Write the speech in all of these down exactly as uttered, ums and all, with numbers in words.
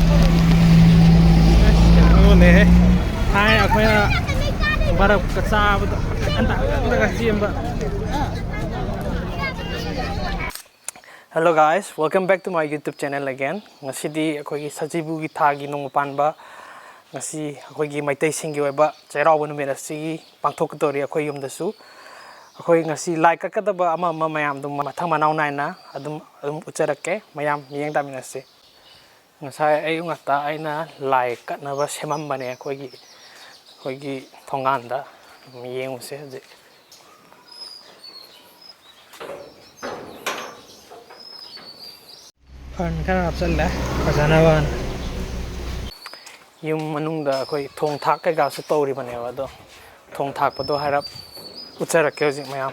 ꯑꯁ, ꯀꯩꯅꯣꯅꯦꯍꯦ꯫ ꯊꯥꯏꯅ ꯑꯩꯈꯣꯏꯅ ꯕꯔꯞꯀ ꯆꯥꯕꯗꯣ ꯍꯟꯗꯛ ꯍꯟꯗꯛꯀ ꯆꯦꯟꯕ꯫ Hello guys, welcome back to my YouTube channel again. ꯉꯁꯤꯗꯤ ꯑꯩꯈꯣꯏꯒꯤ ꯁꯖꯤꯕꯨꯒꯤ ꯊꯥꯒꯤ ꯅꯣꯡꯃ ꯄꯥꯟꯕ, ꯉꯁꯤ ꯑꯩꯈꯣꯏꯒꯤ ꯃꯩꯇꯩꯁꯤꯡꯒꯤ ꯑꯣꯏꯕ ꯆꯩꯔꯥꯎꯕ ꯅꯨꯃꯤꯠ ꯑꯁꯤꯒꯤ ꯄꯥꯡꯊꯣꯛꯀꯗꯧꯔꯤ ꯑꯩꯈꯣꯏ ꯌꯨꯝꯗꯁꯨ꯫ ꯑꯩꯈꯣꯏ ꯉꯁꯤ ꯂꯥꯏ ꯀꯠꯀꯗꯕ ꯑꯃ ꯑꯃ ꯃꯌꯥꯝꯗꯨ ꯃꯊꯪ ꯃꯅꯥꯎ ꯅꯥꯏꯅ ꯑꯗꯨꯝ, ꯑꯗꯨꯝ ꯎꯠꯆꯔꯛꯀꯦ꯫ ꯃꯌꯥꯝ ꯃꯤꯠꯌꯦꯡ ꯇꯥꯃꯤꯟꯅꯁꯤ꯫ ꯉꯁꯥꯏ ꯑꯌꯨꯛ ꯉꯟꯇꯥ ꯑꯩꯅ ꯂꯥꯏ ꯀꯠꯅꯕ ꯁꯦꯝꯃꯝꯕꯅꯦ ꯑꯩꯈꯣꯏꯒꯤ, ꯑꯩꯈꯣꯏꯒꯤ ꯊꯣꯡꯒꯥꯟꯗ꯫ ꯌꯦꯡꯉꯨꯁꯦ ꯍꯧꯖꯤꯛ꯫ ꯐꯔꯟ ꯈꯔ ꯍꯥꯞꯆꯜꯂꯦ ꯐꯖꯅꯕꯅ꯫ ꯌꯨꯝ ꯃꯅꯨꯡꯗ ꯑꯩꯈꯣꯏ ꯊꯣꯡ ꯊꯥꯛ ꯀꯩꯀꯥꯁꯨ ꯇꯧꯔꯤꯕꯅꯦꯕ, ꯑꯗꯣ ꯊꯣꯡ ꯊꯥꯛꯄꯗꯣ ꯍꯥꯏꯔꯞ ꯎꯠꯆꯔꯛꯀꯦ ꯍꯧꯖꯤꯛ ꯃꯌꯥꯝ꯫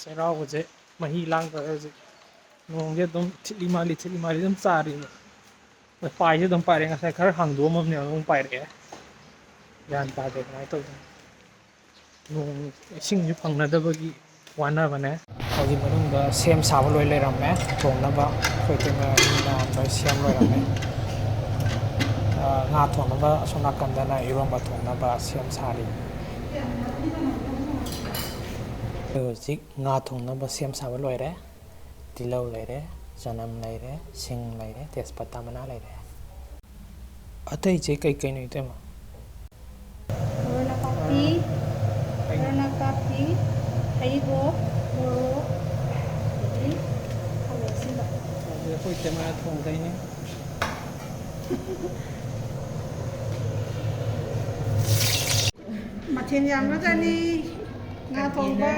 ꯆꯩꯔꯥꯎꯕꯁꯦ ꯃꯍꯤ ꯂꯥꯡꯗꯧꯔꯦ ꯍꯧꯖꯤꯛ꯫ ꯅꯣꯡꯁꯦ ꯑꯗꯨꯝ ꯊꯤꯠꯂꯤ ꯃꯥꯜꯂꯤ, ꯊꯤꯠꯂꯤ ꯃꯥꯜꯂꯤ ꯑꯗꯨꯝ ꯆꯥꯔꯤꯕ꯫ ꯄꯥꯏꯁꯦ ꯑꯗꯨꯝ ꯄꯥꯏꯔꯦ꯫ ꯉꯁꯥꯏ ꯈꯔ ꯍꯥꯡꯗꯣꯛꯑꯝꯃꯕꯅꯦ, ꯑꯃꯨꯛ ꯄꯥꯏꯔꯛꯑꯦ꯫ ꯒ꯭ꯌꯥꯟ ꯇꯥꯗꯦ ꯀꯃꯥꯏꯅ ꯇꯧꯗꯣꯏꯅꯣ꯫ ꯅꯣꯡ ꯏꯁꯤꯡꯁꯨ ꯐꯪꯅꯗꯕꯒꯤ ꯋꯥꯅꯕꯅꯦ꯫ ꯍꯧꯖꯤꯛ ꯃꯅꯨꯡꯗ ꯁꯦꯝ ꯁꯥꯕ ꯂꯣꯏ ꯂꯩꯔꯝꯃꯦ꯫ ꯊꯣꯡꯅꯕ ꯑꯩꯈꯣꯏ ꯏꯇꯩꯃ ꯃꯤ ꯃꯌꯥꯝ ꯂꯣꯏ ꯁꯦꯝ ꯂꯣꯏꯔꯝꯃꯦ꯫ ꯑ, ꯉꯥ ꯊꯣꯡꯅꯕ ꯑꯁꯣꯝ ꯅꯥꯀꯟꯗꯅ ꯏꯔꯣꯝꯕ ꯊꯣꯡꯅꯕ ꯁꯦꯝ ꯁꯥꯔꯤ꯫ ꯑꯩꯈꯣꯏ ꯍꯧꯖꯤꯛ ꯉꯥ ꯊꯣꯡꯅꯕ ꯁꯦꯝ ꯁꯥꯕ ꯂꯣꯏꯔꯦ꯫ ꯇꯤꯜꯍꯧ ꯂꯩꯔꯦ, ꯆꯅꯝ ꯂꯩꯔꯦ, ꯁꯤꯡ ꯂꯩꯔꯦ, ꯇꯦꯖꯄꯇꯥ ꯃꯅꯥ ꯂꯩꯔꯦ꯫ ꯑꯇꯩꯁꯦ ꯀꯩ ꯀꯩꯅꯣ, ꯏꯇꯩꯃ? ꯃꯔꯣꯏ ꯅꯄꯥꯛꯄꯤ, ꯃꯔꯣꯏ ꯅꯄꯥꯛꯄꯤ, ꯍꯩꯔꯤꯕꯣꯞ, ꯃꯣꯔꯣꯛ, ꯑꯗꯒꯤ ꯈꯥꯃꯦꯟ ꯑꯁꯤꯟꯕ꯫ ꯑꯗꯨꯗꯤ ꯑꯩꯈꯣꯏ ꯏꯇꯩꯃꯅ ꯊꯣꯡꯗꯣꯏꯅꯦ꯫ ꯃꯊꯦꯜ ꯌꯥꯝꯈ꯭ꯔꯖꯥꯠꯅꯤ꯫ ꯉꯥ ꯊꯣꯡꯕ,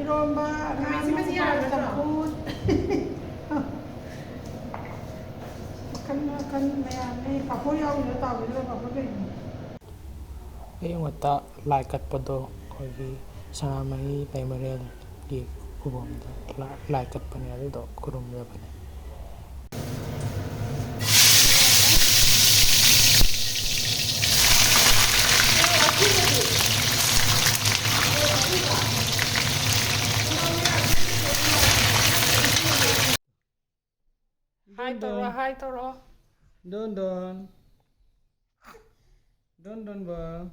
ꯏꯔꯣꯝꯕ, ꯉꯥ ꯑꯃꯦꯠꯄ, ꯆꯝꯐꯨꯠ꯫ ꯃꯈꯜ ꯃꯈꯜ ꯃꯌꯥꯝꯅꯦ꯫ ꯄꯥꯐꯣꯔ ꯌꯥꯎꯔꯤꯔꯣ? ꯇꯥꯎꯔꯤꯔꯣ? ꯄꯥꯐꯣꯔ ꯀꯩꯅꯣ? ꯑꯌꯨꯛ ꯉꯟꯇꯥ ꯂꯥꯏ ꯀꯠꯄꯗꯣ ꯑꯩꯈꯣꯏꯒꯤ ꯁꯅꯥꯃꯍꯤ ꯂꯩꯃꯔꯦꯜꯒꯤ ꯈꯨꯕꯝꯗ ꯂꯥꯏ, ꯂꯥꯏ ꯀꯠꯄꯅꯦ, ꯑꯗꯨꯗꯣ ꯈꯨꯔꯨꯝꯖꯕꯅꯦ꯫ ꯍꯥꯏ ꯇꯧꯔꯣ, ꯍꯥꯏ ꯇꯧꯔꯣ꯫ ꯗꯣꯟ ꯗꯣꯟ꯫ ꯗꯣꯟ ꯗꯣꯟꯕ꯫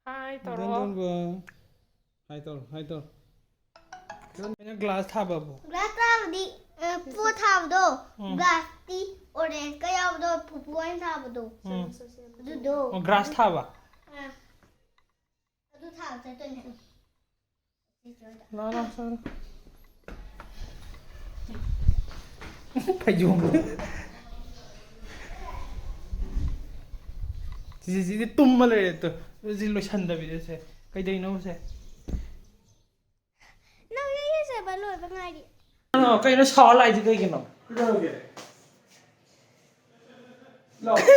ꯍꯥꯏ ꯗꯣꯟ ꯇꯧꯔꯣ꯫ ꯗꯣꯟꯕ꯫ ꯍꯥꯏ ꯇꯧꯔꯣ, ꯍꯥꯏ ꯇꯧꯔꯣ꯫ ꯗꯣꯟ, ꯑꯩꯅ ꯒ꯭ꯂꯥꯁ ꯊꯥꯕꯕꯨ꯫ ꯒ꯭ꯂꯥꯁ ꯊꯥꯕꯗꯤ, ꯑ, ꯄꯣꯠ ꯊꯥꯕꯗꯣ, ꯎꯝ꯫ ꯒ꯭ꯂꯥꯁꯇꯤ ꯑꯣꯔꯦꯟꯖꯀ ꯌꯥꯎꯕꯗꯣ, ꯄꯨꯄꯨ ꯑꯣꯏꯅ ꯊꯥꯕꯗꯣ꯫ ꯎꯝ꯫ ꯑꯗꯨꯗꯣ꯫ ꯑꯣ, ꯒ꯭ꯔꯥꯁ ꯊꯥꯕ? ꯑ꯫ ꯑꯗꯨ ꯊꯥꯕ ꯆꯠꯇꯣꯏꯅꯦ꯫ ꯂꯥꯛꯑꯣ, ꯂꯥꯛꯑꯣ, ꯆꯠꯂꯣ꯫ ꯐꯩꯖꯣꯝ꯫ ꯁꯤꯁꯦ, ꯁꯤꯗꯤ ꯇꯨꯝꯃ ꯂꯩꯔꯦ ꯇꯨ꯫ ꯁꯤ ꯂꯣꯏꯁꯟꯗꯕꯤꯗ ꯁꯦ꯫ ꯀꯩꯗꯧꯅꯣ ꯁꯦ? ꯅꯪ ꯏꯔꯨꯖꯕ ꯂꯣꯏꯕ ꯉꯥꯏꯔꯤ꯫ ꯀꯩꯅꯣ, ꯀꯩꯅꯣ ꯁꯥꯎꯔ ꯂꯥꯛꯏꯁꯦ ꯀꯩꯒꯤꯅꯣ? ꯀꯩꯗꯧꯔꯒꯦ?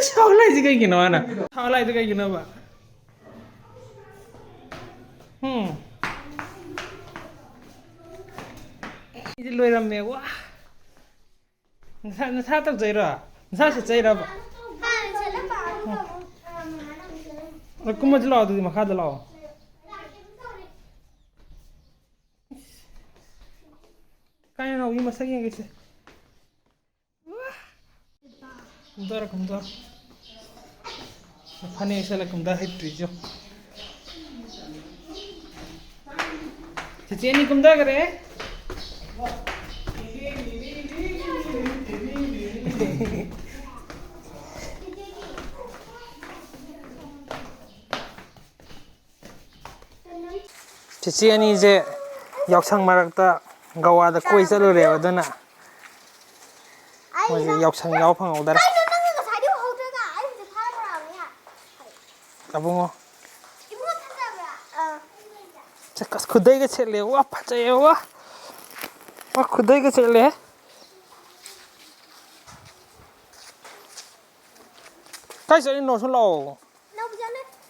ꯁꯥꯎꯔ ꯂꯥꯛꯏꯁꯦ ꯀꯩꯒꯤꯅꯣ ꯍꯥꯏꯅ? ꯁꯥꯎꯔ ꯂꯥꯛꯏꯁꯦ ꯀꯩꯒꯤꯅꯣꯕ? ꯎꯝ꯫ ꯑꯩꯗꯤ ꯂꯣꯏꯔꯝꯃꯦ, ꯋꯥ꯫ ꯅꯁꯥ, ꯅꯁꯥ ꯇꯧꯖꯩꯔꯣ? ꯅꯁꯥ ꯁꯦꯠꯆꯩꯔꯕ? ꯍꯥꯟꯅ ꯁꯦꯠꯂꯝꯕ ꯑꯗꯨꯒ ꯑꯃꯨꯛ, ꯑ, ꯃꯃꯥꯅ ꯑꯃꯨꯛ ꯁꯦꯠꯂꯝꯃꯤ꯫ ꯑ, ꯀꯨꯝꯃꯁꯤ ꯂꯥꯛꯑꯣ, ꯑꯗꯨꯗꯤ ꯃꯈꯥꯗ ꯂꯥꯛꯑꯣ꯫ ꯀꯥꯏꯅ ꯅꯥꯎꯒꯤ ꯃꯁꯛ ꯌꯦꯡꯒꯦꯁꯦ꯫ ꯀꯨꯝꯊꯔꯣ, ꯀꯨꯝꯊꯔꯣ꯫ ꯐꯅꯦꯛ ꯁꯦꯠꯂ ꯀꯨꯝꯊ ꯍꯩꯇ꯭ꯔꯤꯁꯦ ꯌꯦꯡꯉꯣ꯫ ꯆꯤꯆꯦ ꯑꯅꯤ ꯀꯨꯝꯊꯈ꯭ꯔꯦ꯫ ꯆꯤꯆꯦ ꯑꯅꯤꯁꯦ ꯌꯥꯎꯁꯪ ꯃꯔꯛꯇ ꯒꯋꯥꯗ ꯀꯣꯏ ꯆꯠꯂꯨꯔꯦꯕ, ꯑꯗꯨꯅ ꯃꯣꯏꯁꯦ ꯌꯥꯎꯁꯪ ꯌꯥꯎ ꯐꯪꯍꯧꯗꯔꯦ꯫ ꯀꯩꯅꯣ ꯅꯪꯅ ꯉꯁꯥꯏꯗꯩ ꯎꯍꯧꯗ꯭ꯔꯒ? ꯑꯩ ꯍꯧꯖꯤꯛ ꯊꯥꯔꯛꯄ꯭ꯔꯥ ꯍꯪꯉꯤ꯫ ꯑꯕꯨꯡꯉꯣ꯫ ꯏꯕꯨꯡꯉꯣ ꯊꯥꯖꯕ꯭ꯔꯥ? ꯑꯥ꯫ ꯁꯦ, ꯑꯁ, ꯈꯨꯗꯩꯒ ꯁꯦꯠꯂꯦ꯫ ꯋꯥ, ꯐꯖꯩꯌꯦ, ꯋꯥ꯫ ꯋꯥ, ꯈꯨꯗꯩꯒ ꯁꯦꯠꯂꯦ꯫ ꯀꯥꯏ ꯆꯠꯂꯤꯅꯣ? ꯁꯨꯝ ꯂꯥꯛꯑꯣ꯫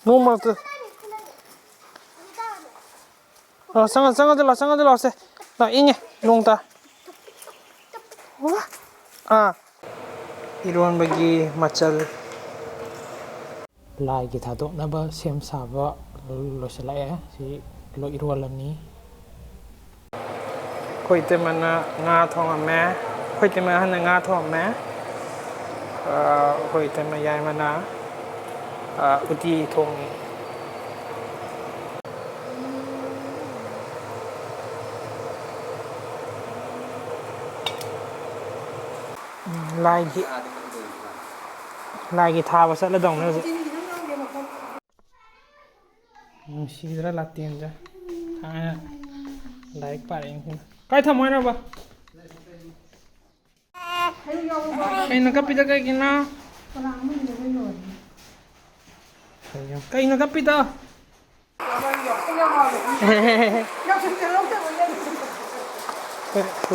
ꯅꯣꯡ ꯃꯔꯛꯇ꯫ ꯑ, ꯆꯪꯉ-, ꯆꯪꯉꯁꯤ ꯂꯥꯛꯑꯣ, ꯆꯪꯉꯁꯤ ꯂꯥꯛꯑꯣꯁꯦ꯫ ꯂꯥꯛꯑꯣ, ꯏꯪꯉꯦ, ꯅꯣꯡ ꯇꯥ-, ꯑꯥ꯫ ꯏꯔꯣꯟꯕꯒꯤ ꯃꯆꯜ꯫ ꯂꯥꯏꯒꯤ ꯊꯥꯗꯣꯛꯅꯕ ꯁꯦꯝ ꯁꯥꯕ ꯂꯣꯏꯁꯤꯜꯂꯛꯑꯦ꯫ ꯁꯤ ꯂꯣꯏ ꯏꯔꯣꯜꯂꯅꯤ꯫ ꯑꯩꯈꯣꯏ ꯏꯇꯩꯃꯅ ꯉꯥ ꯊꯣꯡꯉꯝꯃꯦ꯫ ꯑꯩꯈꯣꯏ ꯏꯇꯩꯃ ꯑꯍꯟꯅ ꯉꯥ ꯊꯣꯡꯉꯝꯃꯦ꯫ ꯑ, ꯑꯩꯈꯣꯏ ꯏꯇꯩꯃ ꯌꯥꯏꯃꯅ, ꯑ, ꯎꯇꯤ ꯊꯣꯡꯉꯤ꯫ ꯎꯝ, ꯂꯥꯏꯒꯤ, ꯂꯥꯏꯒꯤ ꯊꯥꯕ ꯆꯠꯂꯗꯧꯅꯦ ꯍꯧꯖꯤꯛ꯫ ꯅꯨꯡꯁꯤꯗ꯭ꯔꯥ ꯂꯥꯇꯦꯟꯁꯦ? ꯊꯥꯏꯅ ꯂꯥꯏꯔꯤꯛ ꯄꯥꯔꯛꯏꯅꯤ꯫ ꯀꯥꯏ ꯊꯝꯃꯣ ꯍꯥꯏꯅꯣꯕ? ꯀꯩꯅꯣ ꯀꯞꯄꯤꯗ ꯀꯩꯒꯤꯅꯣ? ꯀꯩꯅꯣ ꯀꯞꯄꯤꯗꯣ?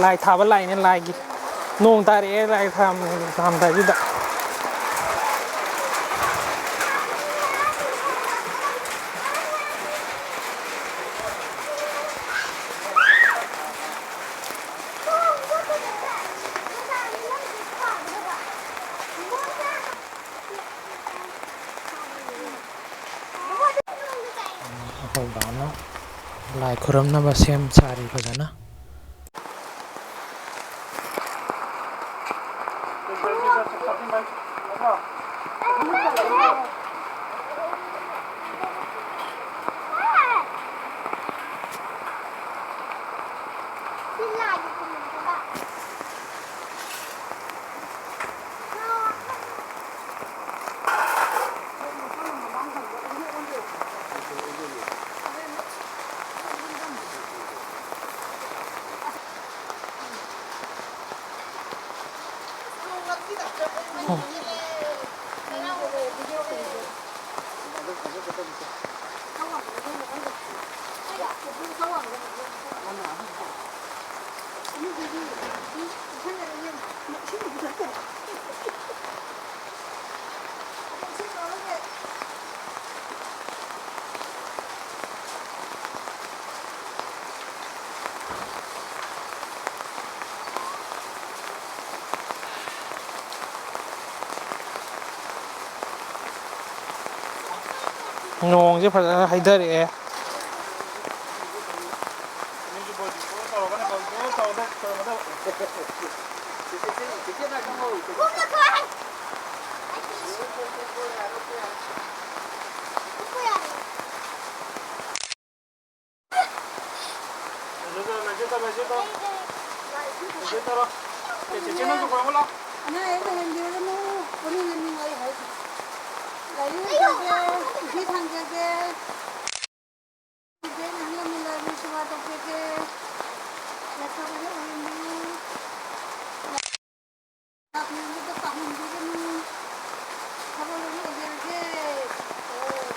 ꯂꯥꯏ ꯊꯥꯕ ꯂꯥꯏꯅꯦ, ꯂꯥꯏꯒꯤ꯫ ꯅꯣꯡ ꯇꯥꯔꯛꯑꯦ ꯂꯥꯏ ꯊꯥꯔꯝꯗꯥꯏꯁꯤꯗ꯫ ꯑꯩꯈꯣꯏ ꯕꯥꯅ ꯂꯥꯏ ꯈꯨꯔꯨꯝꯅꯕ ꯁꯦꯝ ꯁꯥꯔꯤ ꯐꯖꯅ꯫ ꯅꯣꯡꯁꯦ ꯐꯖꯅ ꯍꯩꯊꯔꯛꯑꯦ꯫ ꯂꯥꯏꯖꯦ ꯇꯧꯔꯣ, ꯂꯥꯏꯖꯦ ꯇꯧꯔꯣ꯫ ꯑꯦ, ꯆꯦꯆꯦ ꯅꯪꯁꯨ ꯈꯣꯏꯔꯝꯃꯨ ꯂꯥꯎ꯫ ꯑꯅꯥ ꯑꯌꯦꯛ ꯂꯩꯍꯟꯕꯤꯔꯨꯔꯅꯨ꯫ ꯄꯨꯛꯅꯤꯡ ꯑꯅꯤꯡꯕ ꯑꯩ ꯍꯥꯏꯁꯦ꯫ ꯂꯥꯏꯅꯤꯡ ꯂꯩꯖꯒꯦ, ꯏꯁꯤꯡ ꯊꯥꯡꯖꯒꯦ꯫ ꯏꯆꯦ ꯅꯪꯒ ꯃꯤꯂꯥꯏꯕꯤ ꯁꯦꯕꯥ ꯇꯧꯖꯒꯦ꯫ ꯂꯥꯏꯐꯕꯅ ꯑꯣꯏꯔꯝꯕꯤꯌꯨ꯫ ꯂꯥꯛꯃꯤꯟꯅꯕꯗ ꯄꯥꯝꯍꯟꯕꯤꯒꯅꯨ꯫ ꯊꯕꯛ ꯂꯣꯏꯅ ꯑꯣꯏꯖꯔꯒꯦ꯫ ꯑꯣ꯫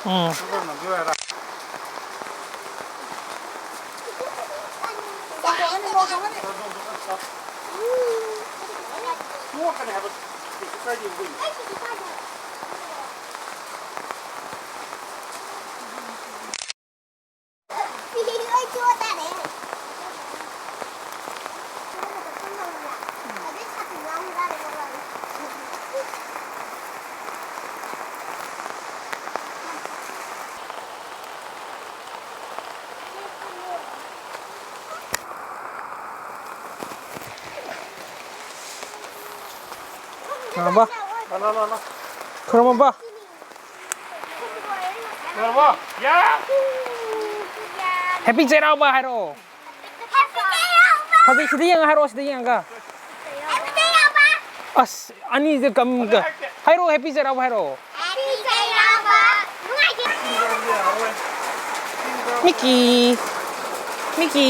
ꯎꯝ꯫ ꯈꯨꯔꯨꯝꯃꯕ? ꯂꯥ, ꯂꯥ, ꯂꯥ, ꯂꯥ꯫ ꯈꯨꯔꯨꯝꯃꯕ? ꯂꯣꯏꯔꯕꯣ? ꯌꯥ! ꯍꯦꯄꯤ ꯆꯩꯔꯥꯎꯕ ꯍꯥꯏꯔꯛꯑꯣ꯫ ꯍꯧꯖꯤꯛ ꯁꯤꯗ ꯌꯦꯡꯉ ꯍꯥꯏꯔꯛꯑꯣ, ꯁꯤꯗ ꯌꯦꯡꯉꯒ꯫ ꯑꯁ, ꯑꯅꯤꯁꯦ ꯀꯝ-, ꯀ-, ꯍꯥꯏꯔꯛꯑꯣ, ꯍꯦꯄꯤ ꯆꯩꯔꯥꯎꯕ ꯍꯥꯏꯔꯛꯑꯣ꯫ ꯃꯤꯀꯤ, ꯃꯤꯀꯤ,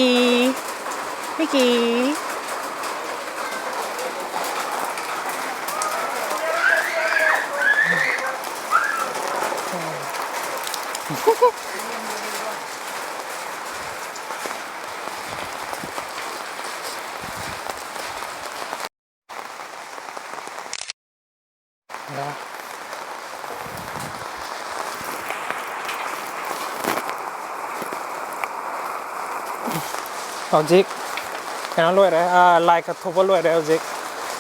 ꯃꯤꯀꯤ꯫ ꯍꯧꯖꯤꯛ ꯀꯩꯅꯣ ꯂꯣꯏꯔꯦ, ꯑꯥ, ꯂꯥꯏ ꯀꯠꯊꯣꯛꯄ ꯂꯣꯏꯔꯦ ꯍꯧꯖꯤꯛ꯫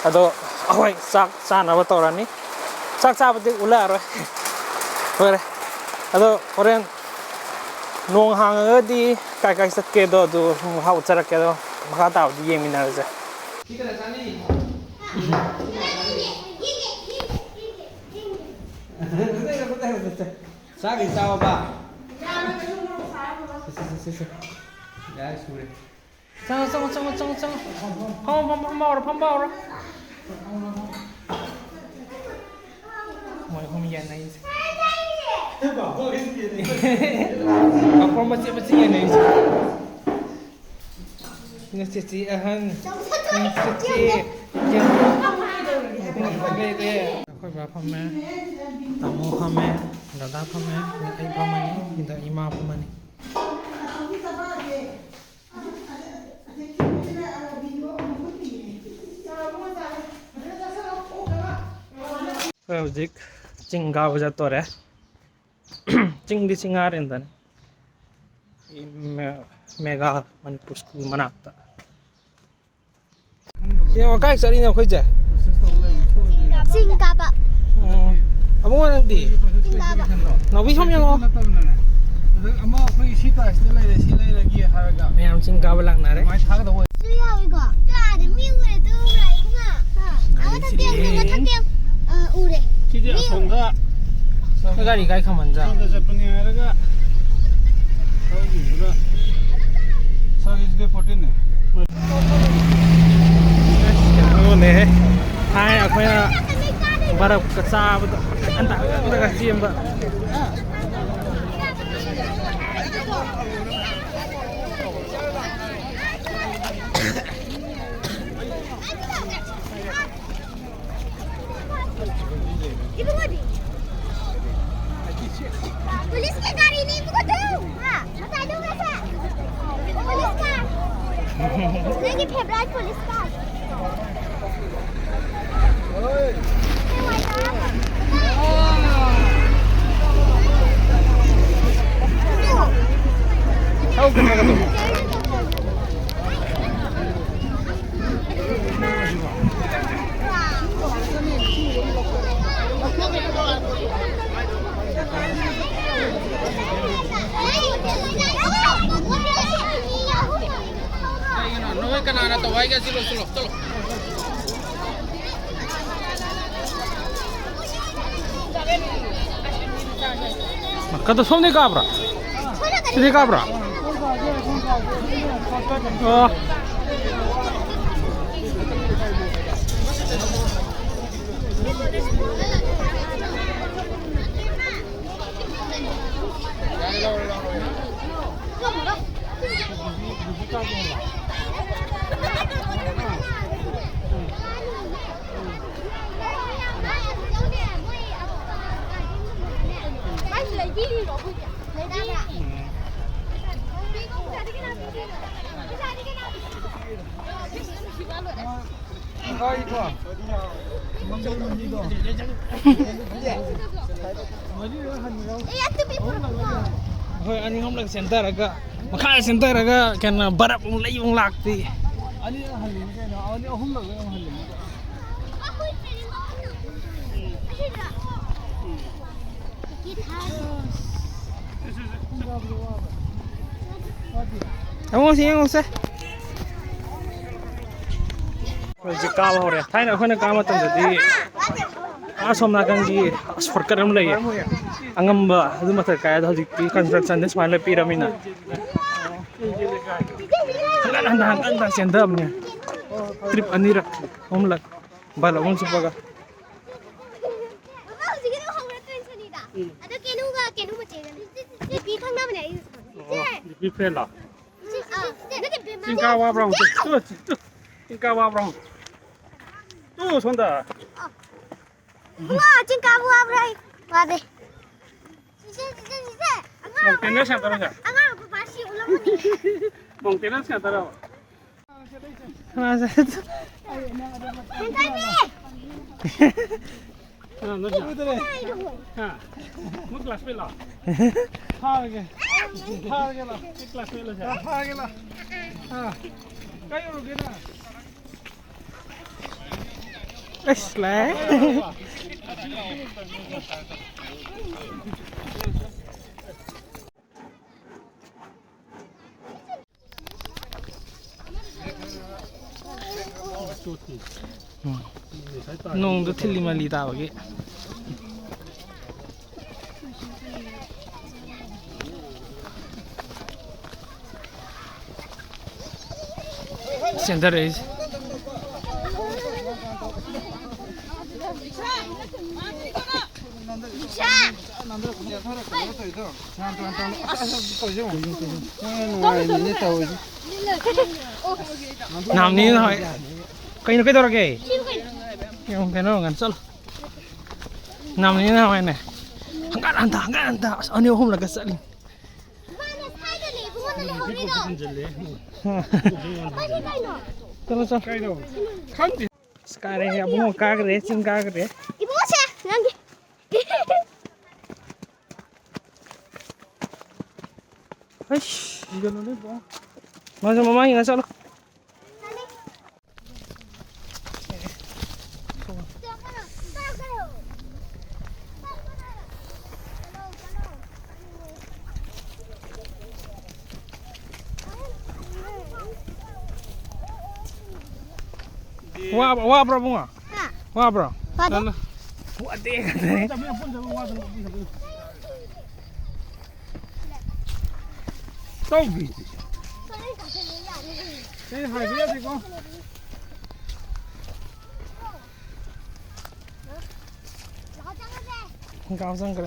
ꯑꯗꯣ ꯑꯩꯈꯣꯏ ꯆꯥꯛ ꯆꯥꯅꯕ ꯇꯧꯔꯅꯤ꯫ ꯆꯥꯛ ꯆꯥꯕꯗꯤ ꯎꯠꯂꯛꯑꯔꯣꯏ꯫ ꯂꯣꯏꯔꯦ꯫ ꯑꯗꯣ ꯍꯣꯔꯦꯟ ꯅꯣꯡ ꯍꯥꯡꯉꯒꯗꯤ ꯀꯥꯏ ꯀꯥꯏ ꯆꯠꯀꯦꯗꯣ ꯑꯗꯨ ꯍꯥꯎ ꯆꯠꯂꯛꯀꯦ, ꯑꯗꯣ ꯃꯈꯥ ꯇꯥꯕꯗꯤ ꯌꯦꯡꯃꯤꯟꯅꯔꯁꯦ꯫ ꯆꯥꯒꯤ ꯆꯥꯎꯕ꯫ ꯁꯦ, ꯁꯦ, ꯁꯦ, ꯁꯦ, ꯁꯦ꯫ ꯌꯥꯔꯦ, ꯁꯨꯔꯦ꯫ ꯆꯪꯉꯣ, ꯆꯪꯉꯣ, ꯆꯪꯉꯣ, ꯆꯪꯉꯣ, ꯆꯪꯉꯣ꯫ ꯐꯝꯃꯣ, ꯐꯝꯃꯣ, ꯐꯝꯕ ꯍꯧꯔꯣ, ꯐꯝꯕ ꯍꯧꯔꯣ꯫ ꯃꯣꯏ ꯑꯍꯨꯝ ꯌꯦꯟꯅꯩꯁꯦ꯫ ꯄꯥꯐꯣꯔ ꯃꯆꯦꯠ ꯃꯆꯦꯠ ꯌꯦꯟꯅꯩꯁꯦ꯫ ꯁꯤꯅ ꯆꯦꯆꯦ ꯑꯍꯟ꯫ ꯁꯤꯅ ꯆꯦꯆꯦ꯫ ꯂꯩꯔꯦ꯫ ꯑꯩꯈꯣꯏ ꯕꯥ ꯐꯝꯃꯦ꯫ ꯇꯥꯃꯣ ꯐꯝꯃꯦ꯫ ꯗꯗꯥ ꯐꯝꯃꯦ꯫ ꯑꯩ ꯐꯝꯃꯅꯤ꯫ ꯁꯤꯗ ꯏꯃꯥ ꯐꯝꯃꯅꯤ꯫ ꯑꯩꯈꯣꯏ ꯍꯧꯖꯤꯛ ꯆꯤꯡ ꯀꯥꯕ ꯆꯠꯇꯣꯔꯦ꯫ ꯆꯤꯡꯗꯤ ꯆꯤꯡꯉꯥꯔꯦꯟꯗꯅꯤ꯫ ꯃꯦ-, ꯃꯦꯒꯥ ꯃꯅꯤꯄꯨꯔ ꯁ꯭ꯀꯨꯜ ꯃꯅꯥꯛꯇ꯫ ꯌꯦꯡꯉꯣ, ꯀꯥꯏ ꯆꯠꯂꯤꯅꯣ ꯑꯩꯈꯣꯏꯁꯦ? ꯆꯤꯡ ꯀꯥꯕ꯫ ꯎꯝ꯫ ꯑꯕꯨꯡꯉꯣ, ꯅꯪꯗꯤ? ꯆꯤꯡ ꯀꯥꯕ꯫ ꯅꯥꯎꯕꯤ, ꯁꯣꯝ ꯌꯦꯡꯉꯣ꯫ ꯑꯗ ꯑꯃ ꯑꯩꯈꯣꯏ ꯁꯤ ꯄꯥꯏꯁꯤꯗ ꯂꯩꯔꯦ, ꯁꯤ ꯂꯩꯔꯒꯦ ꯍꯥꯏꯔꯒ ꯃꯌꯥꯝ ꯆꯤꯡ ꯀꯥꯕ ꯂꯥꯛꯅꯔꯦ꯫ ꯑꯗꯨꯃꯥꯏꯅ ꯊꯥꯒꯗꯧꯕ ꯑꯣꯏ-, ꯑꯗꯨ ꯌꯥꯎꯏꯀꯣ꯫ ꯀꯥꯗ ꯃꯤ ꯎꯔꯦ, ꯑꯗꯨ ꯎꯔꯦ, ꯏꯃꯥ꯫ ꯑꯥ, ꯃꯊꯛꯇ ꯌꯦꯡꯉꯣ, ꯃꯊꯛꯇ ꯌꯦꯡꯉꯣ꯫ ꯑꯥ, ꯎꯔꯦ꯫ ꯁꯤꯗꯤ ꯃꯤ ꯑꯁꯣꯝꯗ, ꯎꯔꯦ꯫ ꯒꯥꯔꯤ ꯀꯥꯏ ꯈꯥꯝꯍꯟꯖꯥꯠꯅꯣ? ꯑꯁꯣꯝꯗ ꯆꯠꯄꯅꯤ ꯍꯥꯏꯔꯒ ꯊꯧꯈꯤꯕꯗꯨꯗ ꯁꯥꯔꯚꯤꯁ ꯗꯦ ꯐꯣꯔꯇꯤꯟꯅꯦ꯫ ꯑꯁ, ꯀꯩꯅꯣꯅꯦꯍꯦ꯫ ꯊꯥꯏꯅ ꯑꯩꯈꯣꯏꯅ ꯕꯔꯞꯀ ꯆꯥꯕꯗꯣ, ꯍꯟꯗꯛ ꯍꯟꯗꯛꯀ ꯆꯦꯟꯕ꯫ ꯏꯕꯨꯡꯉꯣꯗꯤ? ꯄꯨꯂꯤꯁꯀꯤ ꯒꯥꯔꯤꯅꯤ ꯏꯕꯨꯡꯉꯣꯗꯨ꯫ ꯍꯥ? ꯃꯇꯥꯏꯗ ꯎꯔꯁꯦ꯫ Police car. ꯅꯪꯒꯤ ꯐꯦꯚꯣꯔꯥꯏꯠ ꯄꯨꯂꯤꯁ ꯀꯥꯔ꯫ ꯍꯥꯟꯅ ꯇꯧ ꯍꯥꯏꯒꯦ, ꯁꯤ ꯂꯣꯏꯁꯤꯜꯂꯣ, ꯆꯠꯂꯣ꯫ ꯀꯗꯣ ꯁꯣꯝꯗꯩ ꯀꯥꯞꯄ꯭ꯔꯥ? ꯁꯤꯗꯩ ꯀꯥꯞꯄ꯭ꯔꯥ? ꯑꯣ꯫ ꯍꯣꯏ, ꯑꯅꯤ ꯑꯍꯨꯝꯂꯛ ꯆꯦꯟꯊꯔꯒ, ꯃꯈꯥꯗ ꯆꯦꯟꯊꯔꯒ ꯀꯩꯅꯣ ꯕꯔꯞ ꯑꯃꯨꯛ ꯂꯩꯕ ꯑꯃꯨꯛ ꯂꯥꯛꯄꯤ꯫ ꯑꯅꯤꯔꯛ ꯍꯜꯂꯤꯅꯤ ꯀꯩꯅꯣ, ꯑꯅꯤ ꯑꯍꯨꯝꯂꯛ ꯑꯃꯨꯛ ꯍꯜꯂꯤꯅꯤ꯫ ꯌꯦꯡꯉꯨꯁꯦ, ꯌꯦꯡꯉꯨꯁꯦ꯫ ꯍꯧꯖꯤꯛ ꯀꯥꯕ ꯍꯧꯔꯦ꯫ ꯊꯥꯏꯅ ꯑꯩꯈꯣꯏꯅ ꯀꯥꯕ ꯃꯇꯝꯗꯗꯤ ꯑꯥ ꯁꯣꯝ ꯅꯥꯀꯟꯒꯤ ꯁꯣꯔꯠꯀꯠ ꯑꯃ ꯂꯩꯌꯦ, ꯑꯉꯝꯕ ꯑꯗꯨ ꯃꯊꯛ ꯀꯥꯏ꯫ ꯑꯗꯣ ꯍꯧꯖꯤꯛꯇꯤ ꯀꯟꯁꯇ꯭ꯔꯛꯁꯟꯗ ꯁꯨꯃꯥꯏꯅ ꯂꯦꯞꯄꯤꯔꯃꯤꯅ ꯍꯟꯒꯠ ꯍꯟꯗ, ꯍꯟꯒꯠ ꯍꯟꯗ ꯆꯦꯟꯊꯕꯅꯦ꯫ ꯇ꯭ꯔꯤꯞ ꯑꯅꯤꯔꯛ, ꯑꯍꯨꯝꯂꯛ, ꯕꯥꯂꯞ ꯑꯃ ꯆꯨꯞꯄꯒ꯫ ꯃꯃꯥ, ꯍꯧꯖꯤꯛꯀꯤꯗꯣ ꯍꯧꯔꯛꯇ꯭ꯔꯦ ꯁꯅꯤꯗ꯫ ꯎꯝ꯫ ꯑꯗꯣ ꯀꯦꯅꯨꯒ ꯀꯦꯅꯨ ꯃꯆꯦꯒꯅꯤ꯫ ꯖꯤꯄꯤ ꯈꯪꯅꯕꯅꯦ ꯑꯩ꯫ ꯑꯣ, ꯖꯤꯄꯤ ꯐ꯭ꯔꯦꯟꯂꯣ? ꯖꯤ-, ꯑ, ꯅꯠꯇꯦ, ꯕꯦꯝꯃ꯫ ꯆꯤꯡ ꯀꯥ ꯋꯥꯕ꯭ꯔꯥ ꯍꯪꯉꯨ꯫ ꯇꯨ, ꯇꯨ, ꯇꯨ꯫ ꯆꯤꯡ ꯀꯥ ꯋꯥꯕ꯭ꯔꯥ ꯍꯪꯉꯨ꯫ ꯇꯨ, ꯁꯣꯝꯗ꯫ ꯑ꯫ ꯃꯃꯥ, ꯆꯤꯡ ꯀꯥꯕ ꯋꯥꯕ꯭ꯔꯥ ꯑꯩ? ꯋꯥꯗꯦ꯫ ꯆꯤꯆꯦ, ꯆꯤꯆꯦ, ꯆꯤꯆꯦ꯫ ꯑꯉꯥꯡ ꯃꯣꯡꯇꯦꯅꯔꯁ ꯉꯥꯛꯇꯔꯣ ꯁꯦ? ꯑꯉꯥꯡ ꯄꯄꯥ ꯁꯤ ꯎꯠꯂꯝꯃꯅꯤ꯫ ꯃꯣꯡꯇꯦꯅꯔꯁ ꯉꯥꯛꯇꯔꯕ? ꯀꯅꯥꯁꯦ? ꯀꯅꯥꯅꯣ ꯁꯤꯗ? ꯍꯥ? ꯃꯣꯏ ꯀ꯭ꯂꯥꯁꯃꯦꯠꯂꯣ? ꯐꯥꯔꯒꯦ꯫ ꯐꯥꯔꯒꯦ ꯂꯥꯎ꯫ ꯅꯣꯏ ꯀ꯭ꯂꯥꯁꯃꯦꯠꯂꯣ ꯁꯤꯗ? ꯐꯥꯔꯒꯦ ꯂꯥꯎ꯫ ꯑꯥ꯫ ꯀꯥꯏ ꯌꯧꯔꯨꯒꯦ ꯅꯪ? ꯑꯁ, ꯂꯥꯛꯑꯦ꯫ ꯎꯝ꯫ ꯅꯣꯡꯗꯣ ꯊꯤꯜꯂꯤ ꯃꯥꯜꯂꯤ ꯇꯥꯕꯒꯤ꯫ ꯆꯦꯟꯊꯔꯛꯏꯁꯦ꯫ ꯅꯍꯥꯟꯅꯤ ꯅꯍꯥꯟꯋꯥꯏ꯫ ꯀꯩꯅꯣ, ꯀꯩꯗꯧꯔꯒꯦ? ꯌꯦꯡꯉꯨ, ꯀꯩꯅꯣ, ꯉꯟ ꯆꯠꯂꯣ꯫ ꯅꯍꯥꯟꯅꯤ ꯅꯍꯥꯟꯋꯥꯏꯅꯦ꯫ ꯍꯪꯒꯠ ꯍꯟꯗ, ꯍꯪꯒꯠ ꯍꯟꯗ꯫ ꯑꯁ, ꯑꯅꯤ ꯑꯍꯨꯝꯂꯛꯀ ꯆꯠꯂꯤ꯫ ꯆꯠꯂꯣ, ꯆꯠꯂꯣ꯫ ꯀꯩꯅꯣ? ꯈꯪꯗꯦ꯫ ꯑꯁ, ꯀꯥꯔꯦ, ꯑꯕꯨꯡꯉꯣ ꯀꯥꯈ꯭ꯔꯦ, ꯆꯤꯡ ꯀꯥꯈ꯭ꯔꯦ꯫ ꯏꯕꯨꯡꯉꯣꯁꯦ, ꯅꯪꯒꯤ꯫ ꯑꯩꯁ꯫ ꯃꯥꯁꯨ ꯃꯃꯥꯡ ꯌꯦꯡꯉ ꯆꯠꯂꯣ꯫ ꯋꯥꯕ꯭ꯔꯣ, ꯋꯥꯕ꯭ꯔꯣ, ꯏꯕꯨꯡꯉꯣ? ꯍꯥ? ꯋꯥꯕ꯭ꯔꯣ? ꯋꯥꯗꯦ꯫ ꯆꯠꯂꯣ꯫ ꯋꯥꯗꯦ꯫ ꯇꯧꯕꯤꯗꯤ꯫ ꯑꯩ ꯍꯥꯏꯕ ꯌꯥꯗꯦꯀꯣ꯫ ꯀꯥꯎ ꯆꯪꯈ꯭ꯔꯦ꯫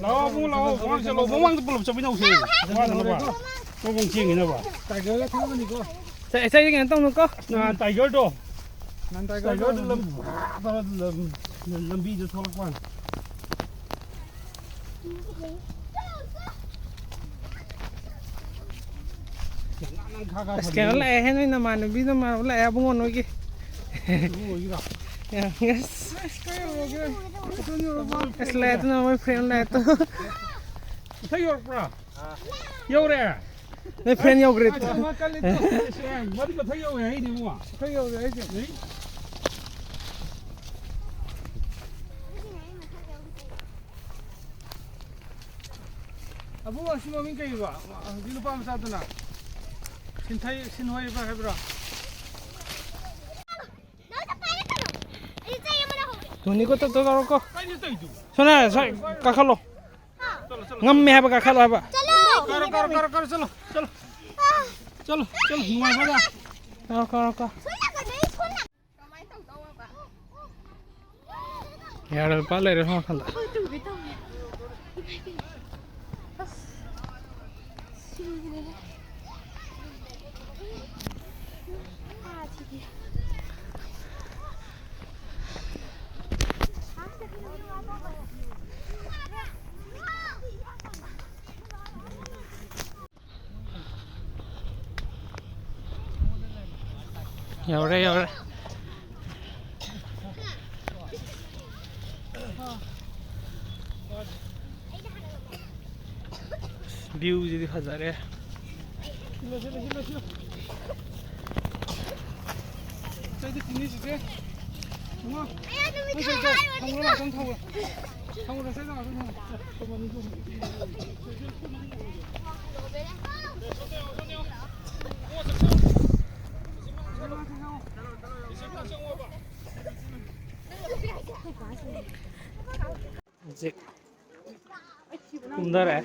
ꯂꯥꯛꯑꯣ, ꯑꯕꯨꯡ, ꯂꯥꯛꯑꯣ, ꯃꯃꯥꯡ ꯆꯠꯂꯣ, ꯃꯃꯥꯡꯗ ꯄꯨꯂꯞ ꯆꯠꯃꯤꯟꯅꯧꯁꯦ꯫ ꯋꯥꯗꯅꯕ꯫ ꯃꯃꯥꯡ ꯆꯦꯟꯈꯤꯅꯕ꯫ ꯇꯥꯏꯒꯔꯒ ꯊꯣꯛꯑꯒꯅꯤꯀꯣ꯫ ꯆꯩ, ꯆꯩ ꯀꯩꯅꯣ ꯇꯧꯅꯨꯀꯣ꯫ ꯑ, ꯇꯥꯏꯒꯔꯗꯣ꯫ ꯅꯪ ꯇꯥꯏꯒꯔꯗꯣ ꯇꯥꯏꯒꯔꯗꯣ ꯂꯝ-, ꯂꯝ-, ꯂꯝꯕꯤꯗ ꯊꯣꯛꯂꯛꯄ ꯋꯥꯅꯤ꯫ ꯑꯁ, ꯀꯩꯅꯣ ꯂꯥꯛꯑꯦꯍꯦ, ꯅꯣꯏ ꯅꯃꯥꯟꯅꯕꯤ ꯅꯃꯥꯟꯅꯕ ꯂꯥꯛꯑꯦ, ꯑꯕꯨꯡꯉꯣ ꯅꯣꯏꯒꯤ꯫ ꯌꯦꯁ꯫ ꯑꯁ, ꯂꯥꯛꯑꯦ, ꯑꯗꯨꯅ ꯃꯣꯏ ꯐ꯭ꯔꯦꯟ ꯂꯥꯛꯑꯦ, ꯑꯗꯣ꯫ ꯃꯊꯛ ꯌꯧꯔꯛꯄ꯭ꯔꯥ? ꯌꯧꯔꯦ꯫ ꯅꯣꯏ ꯐ꯭ꯔꯦꯟ ꯌꯧꯈ꯭ꯔꯦ꯫ ꯑꯁ, ꯑꯃ ꯀꯜꯂꯤ꯫ ꯃꯗꯤ ꯃꯊꯛ ꯌꯧꯔꯦ ꯍꯥꯏꯅꯦ, ꯏꯕꯨꯡꯉꯣ꯫ ꯃꯊꯛ ꯌꯧꯔꯦ ꯍꯥꯏꯁꯦ꯫ ꯑꯕꯨꯡꯉꯣ, ꯑꯁꯤ ꯃꯃꯤꯡ ꯀꯩꯕ? ꯍꯧꯖꯤꯛ ꯅꯨꯄꯥ ꯃꯆꯥꯗꯨꯅ? ꯁꯤꯟꯊꯩ, ꯁꯤꯟꯍꯣꯏꯕ ꯍꯥꯏꯕ꯭ꯔꯣ? ꯇꯨꯅꯤꯀꯣ, ꯇꯞ ꯇꯞ ꯇꯧꯔꯣꯀꯣ꯫ ꯀꯩꯅꯣ ꯇꯧꯔꯤꯗꯨꯕꯨ? ꯁꯣꯅꯥ, ꯁ꯭ꯋꯥꯏ ꯀꯥꯈꯠꯂꯣ꯫ ꯉꯝꯃꯦ ꯍꯥꯏꯕ, ꯀꯥꯈꯠꯂꯣ ꯍꯥꯏꯕ꯫ ꯀꯥꯔꯣ, ꯀꯥꯔꯣ, ꯀꯥꯔꯣ, ꯀꯥꯔꯣ, ꯆꯠꯂꯣ, ꯆꯠꯂꯣ꯫ ꯆꯠꯂꯣ, ꯆꯠꯂꯣ, ꯅꯨꯡꯉꯥꯏꯕ꯭ꯔꯥ? ꯀꯥꯔꯣ, ꯀꯥꯔꯣ, ꯀꯥꯔꯣ꯫ ꯌꯥꯔ ꯂꯨꯄꯥ ꯂꯩꯔꯦ ꯁꯣꯝ ꯅꯥꯀꯟꯗ꯫ ꯌꯧꯔꯦ, ꯌꯧꯔꯦ꯫ View ꯁꯤꯗꯤ ꯐꯖꯔꯦ꯫ ꯆꯩꯗ ꯇꯤꯟꯅꯤꯁꯤꯁꯦ꯫ ꯏꯃꯥ, ꯅꯪ ꯆꯩꯗꯣ ꯊꯝꯃꯨꯔꯣ, ꯉꯥꯛꯇꯪ ꯊꯝꯃꯨꯔꯣ꯫ ꯊꯝꯃꯨꯔꯣ, ꯆꯩꯗꯣ ꯉꯥꯛꯇꯪ ꯊꯝꯃꯨꯔꯣ꯫ ꯍꯧꯖꯤꯛ ꯀꯨꯝꯊꯔꯛꯑꯦ꯫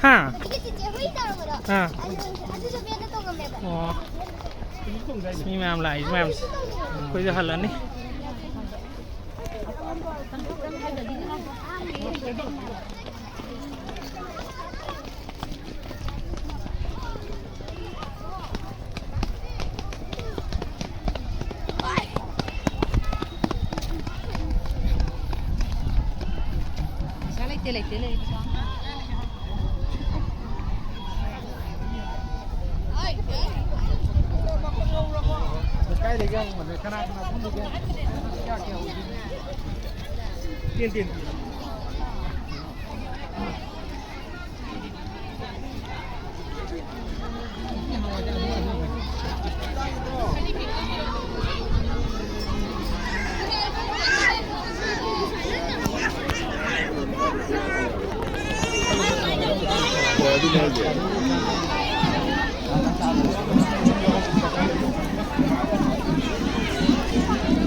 ꯍꯥ? ꯑꯥ꯫ ꯑꯣ꯫ ꯃꯤ ꯃꯌꯥꯝ ꯂꯥꯛꯏ ꯃꯌꯥꯝꯁꯦ꯫ ꯑꯩꯈꯣꯏꯁꯨ ꯍꯜꯂꯅꯤ꯫ ꯂꯩꯇꯦ, ꯂꯩꯇꯦ꯫ ꯀꯥꯏ ꯂꯩꯒꯦ ꯍꯪꯕꯅꯦ, ꯀꯅꯥ ꯀꯅꯥ ꯐꯝꯃꯤꯒꯦ? ꯀꯌꯥ ꯀꯌꯥ ꯑꯣꯏꯗꯣꯏꯅꯣ? Ten, ten.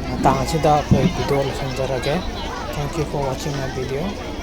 ꯃꯇꯥꯡ ꯑꯁꯤꯗ ꯑꯩꯈꯣꯏ video ꯂꯣꯏꯁꯤꯟꯖꯔꯒꯦ꯫ Thank you for watching my video.